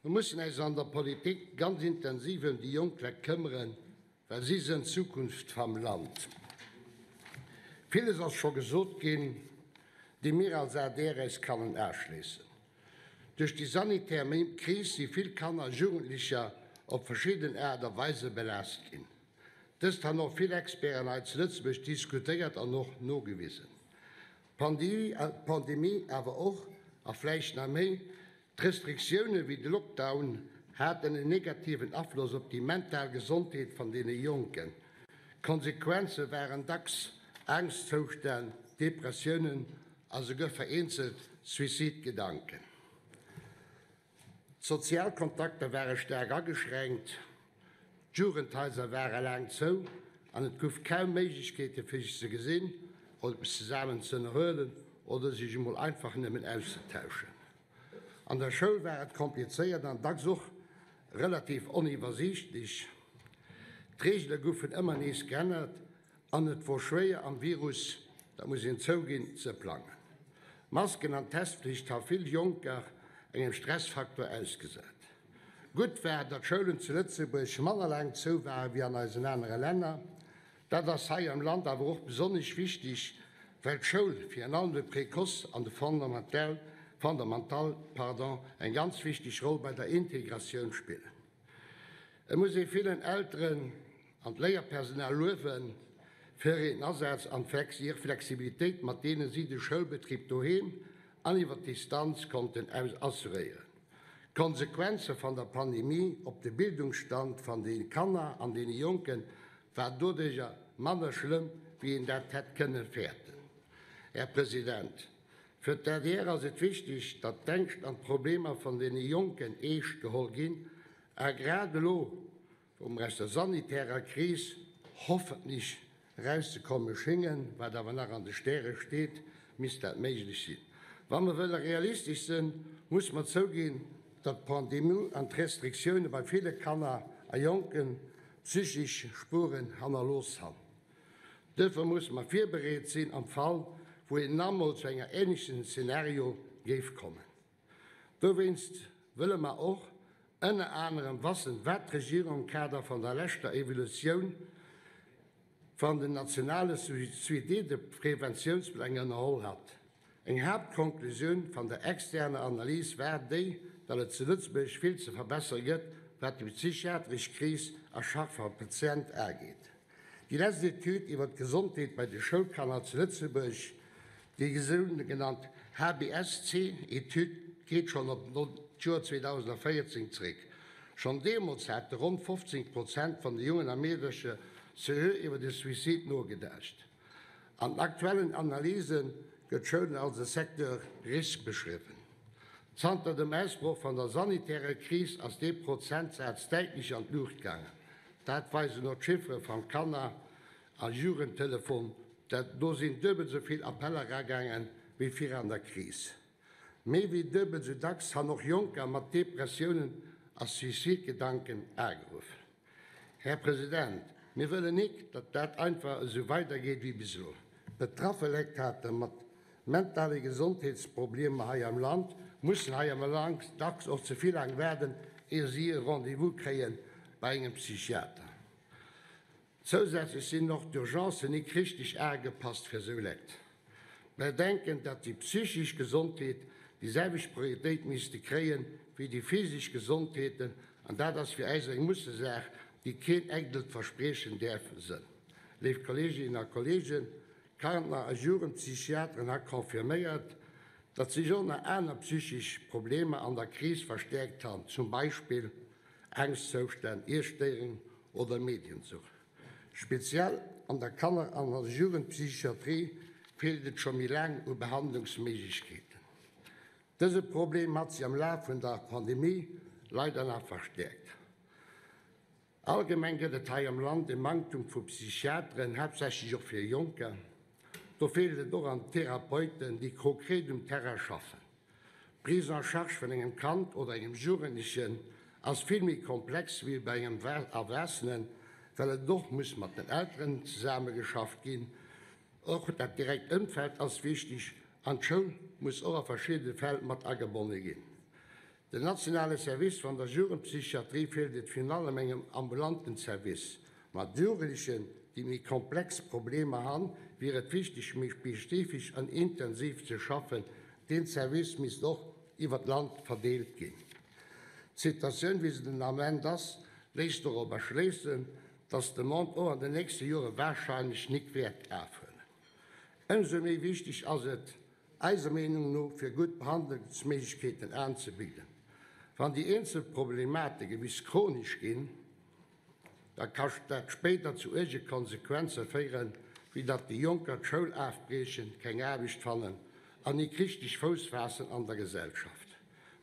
Mer mussen äis an der Politik ganz intensiv ëm déi jonk Leit këmmeren, well si sënn d'Zukunft vam Land. Villes ass scho gesot ginn, deem mir als adr äis kannen aaschléissen. Duerch déi sanitär Kris si vill Kanner a Jugendlecher op verschidden Aart a Weise belaascht ginn. Dëst han och vill Experten hei zu Lëtzebuerg diskutéiert an och nogewisen. D'Pandemie awer och, a vläicht nach méi, d'Restriktioune wéi de Lockdown haten en negativen Afloss op déi mental Gesondheet van deene Jonken. D'Konsequenze waren dacks Angschtzoustänn, Depressiounen a souguer vereenzelt Suizidgedanken. D'sozial Kontakter ware staark ageschränkt, d'Jugendhaiser ware laang zou an et gouf kaum Méiglechkeete fir sech ze gesinn oder eppes zesamen ze ënnerhuelen oder sech emol einfach nëmmen auszetauschen. An der Schoul war et komplizéiert an dacks och relativ oniwwersiichtlech. D'Reegele goufen ëmmer nees geännert An et wor schwéier am Virus, dat muss een zouginn, ze plangen. Masken an Testflicht ha vill Jonker engem Stressfaktor ausgesat. Gutt war, datt d'Schoulen zu Lëtzebuerg manner laang zou ware wéi an eisen anere Länner. Dat ass hei am Land awer och besonnesch wichteg, well d'Schoul virun allem de Précoce an de Fondamental, Fondamental, pardon, eng ganz wichteg Roll bei der Integratioun spillen. Et muss ee villen Elteren an d'Léierpersonal luewe fir hiren Asaz an hir Flexibilitéit, mat deene si de Schoulbetrib doheem an iwwer d'Distanz konnten assuréieren. D'Konsequenze van der Pandemie op de Bildungsstand van de Kanner an deene Jonke war doduercher manner schlëmm, wéi een dat hätt kënne fäerten. Här President, fir d'ADR ass et wichteg, datt d'Ängscht an d'Problemer van deene Jonken eescht geholl ginn a grad elo, wou mer aus der sanitärer Kris hoffentlech erauszekomme schéngen, wat awer nach an de Stäre steet, misst dat méiglech sinn. Wa mer wëlle realistesch sinn, muss mer zouginn, datt d'Pandemie an d'Restriktioune bei ville Kanner a Jonke psychesch Spueren hannerlooss han. Duerfir musse mer virbereet sinn am Fall, wou et namol zu enger änlechen Zenario géif kommen. Dowéinst wëlle mer och ënner anerem wassen, wat d'Regierung am Kader van der leschter Evolutioun van den nationale Suizidepräventiounspläng ënnerholl hat. Eng Haaptkonklusioun van der externer Analys war déi, datt et zu Lëtzebuerg vill ze verbessere gëtt, wat déi psychiatresch Kris a Charge vam Patient ageet. Déi lescht Etüd iwwer d'Gesondheet bei de Schoulkanner zu Lëtzebuerg, déi sougenannt HBSC-Etüd, geet schonn op d'Joer 2014 zeréck. Schonn deemools hate ronn 15 Prozent vun de Jongen a Meedercher seriö iwwer de Suicide nogedacht. An den aktuellen Analyse gëtt d'Schoul als e Secteur risque beschriwwen. Zanter dem Ausbroch van der sanitärer Kris ass dee Prozentsaz däitlech an d'Luucht gaangen. Dat weisen och d'Chiffere vam Kanner a Jugendtelefon, dat do sinn duebel sou vill Appeller eragaange wéi viran der Kris. Méi wéi duebel sou dacks han och Jonker mat Depressiounen a Suizidgedanken ageruff. Här President, mir wëllen nik, datt dat einfach esou weidergeet wéi bis elo. Betraffe Lekt hate mat mentale Gesondheetsproblemer hei am Land, mussen hei am Land dacks och ze vill laang waarden, ier si e Rendez-vous kréie bei engem Psychiater. Zousätzlech sinn och d'Urgencen nik richteg agepasst fir esou Lekt. Mer denken, datt déi psychesch Gesondheet déi selwecht Prioritéit misste kréien, wéi déi physesch Gesondheeten, an dat ass fir äis eng Mussesaach, déi keen eidelt Verspriechen däerf sënn. Léif Kolleeginnen a Kolleegen, Kanner a Jugendpsychiateren ha confirméiert, datt sech och nach aner psychesch Problemer an der Kris verstäerkt han, zum Beispill Angschtzoustänn, Iesstéierungen oder Mediensucht. Speziell an der Kanner an der Jugendpsychiatrie feelt et scho méi laang u Behandlungsméiglechkeeten. Dëse Problem hat sech am Laf vun der Pandemie leider nach verstäerkt. Allgemeng gëtt et hei am Land e Manktum vu Psychiateren, haaptsächlech och fir Jonker. Do feelt et och an Therapeuten, déi konkret um Terrain schaffen. D'Prise en charge vun engem Kand oder engem Jugendlechen ass vill méi komplex wéi bei engem Erwaassenen, well et och muss mat den Elteren zesammegeschafft ginn. Och dat direkt Ëmfeld ass wichteg an d'Schoul muss och a verschiddene Fäll mat agebonne ginn. Den nationale Service van der Jugendpsychiatrie feelt et virun allem engem ambulanten Service. Mat Jugendlechen, déi méi komplex Problemer han, wier et wichteg, méi spezifesch an intensiv ze schaffen. Deen Service misst och iwwer d'Land verdeelt ginn. D'Situatioun, wéi se den Ament ass, léisst dorobber schléissen, dass d'Demande och an den nächste Jore warscheinlech nik wäert afhuelen. Ëmsou méi wichteg ass et, eiser Meenung no, fir gutt Behandlungsméiglechkeeten anzebidden. Wann déi eenzel Problematike bis chronesch ginn, da ka dat spéider zu uerge Konsequenze féieren, wéi datt déi Jonker d'Schoul afbriechen, keng Aarbecht fannen an nik richteg Fouss faassen an der Gesellschaft.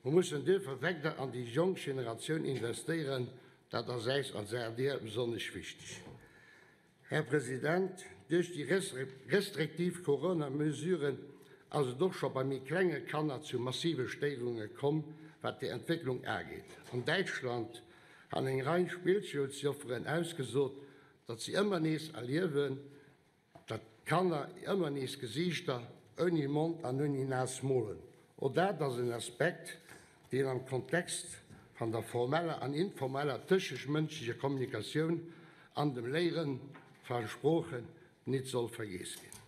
Mer mussen duerfir weider an déi jonk Generatioun investéieren, dat ass äis als adr besonnesch wichteg. Här President, duerch déi restriktiv Corona-Mesuren ass et och scho bei méi klenge Kanner zu massive Stéierunge komm, wat hir Entwécklung ageet. An Däitschland han eng Rei Spillschoulsjofferen ausgesot, datt si ëmmer nees erliewen, datt d'Kanner ëmmer nees Gesiichter ouni Mond an ouni Nas molen. Och dat ass en Aspekt, deen am Kontext van der formeller an informeller tëscheschmënschlecher Kommunikatioun an dem Léiere van Sproochen nit soll vergeess ginn.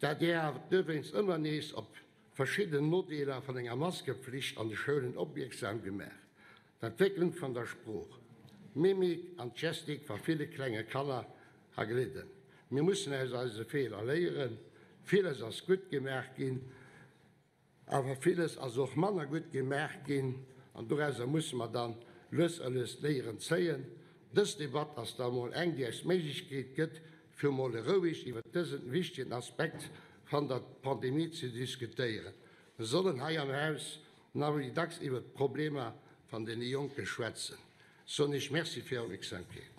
D'adr hat dowéinst ëmmer nees op verschidden Nodeeler van enger Maskepflicht an de Schoulen opmierksam gemaach. D'Entwécklung van der Sprooch, d'Mimik an d'Gestik va ville klenge Kanner ha gelidden. Mir mussen aus eise Feeler léieren. Villes ass gutt gemaach ginn. Awer villes ass och manner gutt gemaach ginn an dorauser musse mer dann lues a lues d'Léieren zéien. Dës Debatt ass da mol eng, déi eis d'Méiglechkeet gëtt, fir mol roueg iwwert dësen wichtegen Aspekt van der Pandemie ze diskutéieren. Mer sollen hei am Haus nach méi dacks iwwert d'Problemer van deene Jonke schwätzen. Soen Iech Merci fir Är Opmierksamkeet.